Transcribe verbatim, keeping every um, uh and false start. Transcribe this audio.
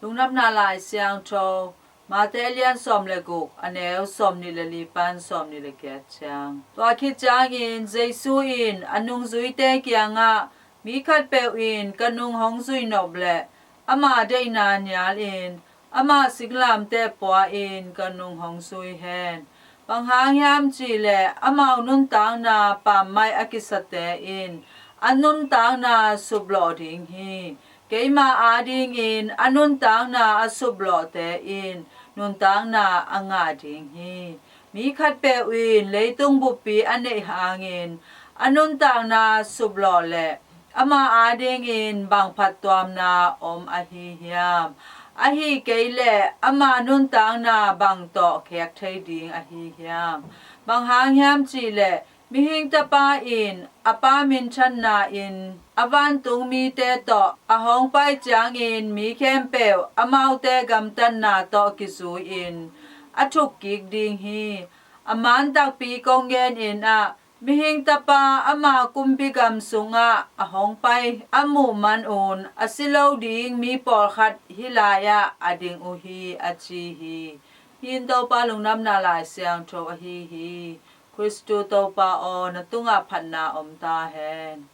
Lungdamna Lai Siangtho, Mate lian sawm le guk, a neu sawm nih le li pan sawm nih le giat ciang. Tua khit ciangin Jesu in a nungzuite kiangah, mi khatpeuh in ka nung hong zui nop leh ama deihna nialin ama singlamteh pua-in ka nung hong zui hen. Bang hang hiam cih leh amau nuntakna pammaih a kisate in a nuntakna suplawh ding hi. Keima adingin a nuntakna a suplawhte in nuntakna a ngah ding hi. Mi khatpeuh in leitung buppi a neih hangin a nuntakna suplawh leh ama adingin bang phattuamna om ahi hiam? Ahih kei leh ama nuntakna bang tawh khek thei ding ahi hiam? Bang hang hiam cih leh Mihing Tapa in a Pa minthanna-in a vantung mite tawh a hong pai ciangin mi khempeuh amaute gamtatna tawh kizui-in a thukkik ding hi. A man takpi kong genin ah, Mihing Tapa ama kumpi gam sungah a hong pai a muh manun a si lo ding mi pawlkhat hih lai-ah a ding uh hi, a ci hi. Hih in Topa Lungdamna Lai Siangtho ahi hi. Khristu Topa aw, na tungah phatna om ta hen.